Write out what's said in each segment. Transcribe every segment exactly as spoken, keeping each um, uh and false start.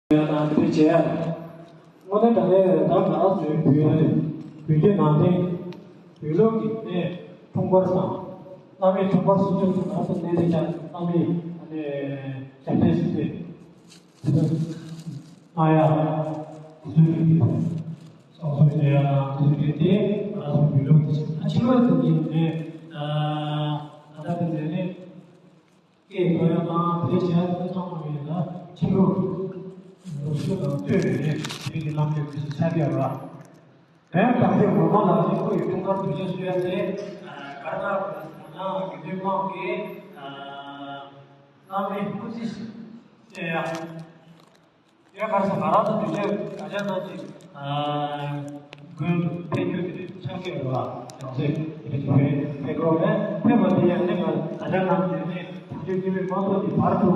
ཡ་དང་དེ་འདྲ་བྱེད་ཡ་དང་། དངོས་གནས་དྲང་གནས་ད་ང་རང་ཚོའི་བོད་བོད་བརྒྱུད་ནང་བསྟན་བོད་ལུགས་ཀྱི་གནས་འཁྲུངས་སྐར་དང་། བླ་མའི་འཁྲུངས་སྐར་སྲུང་སྐྱོབ་ཀྱི་ང་རང་ཚོ་གནས་རིགས་ཀྱང་བླ་མའི་ཨ་ནི་ཞབས་འདྲེན་ཞུས་ཏེ། དེ་ཚོ་གནང་ཡ་སྲོལ་ཡོད་ཀྱི་འདུག་སོགས་སོགས་བྱེད་ཡ་དེ་ཚོ་གལ་ཏེ་ང་རང་ཚོ་བོད་ལུགས་དེ་བཞིན་ཕྱི་ལོགས་ཚོ་གི་ནས་ད་ལྟ་དེ་ཚོ་ནས། སྐད་གཏོང་ཡ་དང་དེ་བྱེད་ཡ་དེ་ཚང་མ་ཡིན་ལ་ཕྱི་རོལ་ལོ་རྒྱུས་དང་ལྟོས་པའི་རིགས་ཀྱི་ལམ་ལུགས་ཀྱི་ཆ་རྐྱེན་ར། དོན་དམ་པའི་ངོ་མ་ལ་ནི་སྐུ་ཡི་འཁྲུངས་སྐར་དུས་ཆེན་བསུ་ཡ་དེ་གར་ནག་ན་དགེ་འདུན་དམངས་ཀྱིས་བླ་མའི་སྐུ་ཚེ་བརྟན་ཡ། དེ་གར་སོང་ང་རང་ཚོ་དུས་ཆེན་ག་ཆ་ན་ཅིག་དགོན་དུ་ཕེབས་རྒྱུ་དེ་ཆགས་ཀྱི་རེད་བ། ཡང་སེ་དེ་ཚོ་ཕེབས་ཕེབས་དགོས་རེད། ཕེབས་པ་དེ་ཡང་ནི་ང་ད་ཆ་ནང་དེ་ནི་དུས་ཆེན་རྙིང་མའི་དམངས་གཙོ་དེ་བར་དུ་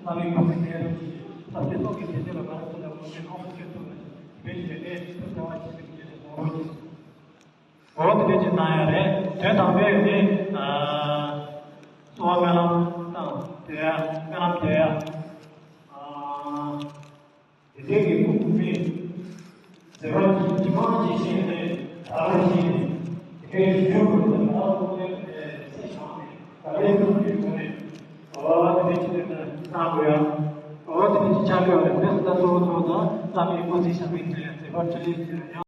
བླ་མའི་སྐུ་ཚེ་བརྟན་རོགས་ཞེས་ཐབས་ཤེས་ཐོག་གི་དེ་ཚོ་ལ་ང་རང་ཚོ་ལ་ངོ་མའི་ནང་དུ་ཁྱོད་ཐུག་ལ་ཕེབས་ཞེས་ནས་ཐུགས་རེ་བ་ཆེ་ཞུ་རྒྱུ་དེ་གཏོང་རོགས་ཞེས། འོ་དེ་འདྲ་ཅིག་གནང་ཡ་རེད། དོན་དམ་པའི་ནི་གསོལ་བ་སྨོན་ལམ་དང་དེ་སྨོན་ལམ་དེ་དེ་འདྲའི་གི་ཁུངས་མེད་ཟེར་བ་ཅིག་ཇི་མ་ཇི་བཞིན་ནས་ད་ལྟ་བཞིན་དེ་འདྲའི་ཞུ་དགོས་ན་ད་ལྟ་ཁུངས་མེད་ཟེར་བྱུང་ནས་ད་ལྟའི་ཁུངས་མེད་དགོས་ནས། འོ་དེ་འདྲ་ཅིག་གནང་དགོས་ཡ། འོ་དེ་འདྲ་ཅིག་ཆགས་ཡོད་རེད། དེ་ད་གཙོ་བོ་ཚོ་ད་བླ་མའི་སྐུ་ཚེ་ཞབས་པད་བརྟན་ཡ་མཛད་པ་འཕྲིན་ལས་ཅན་ཡང་།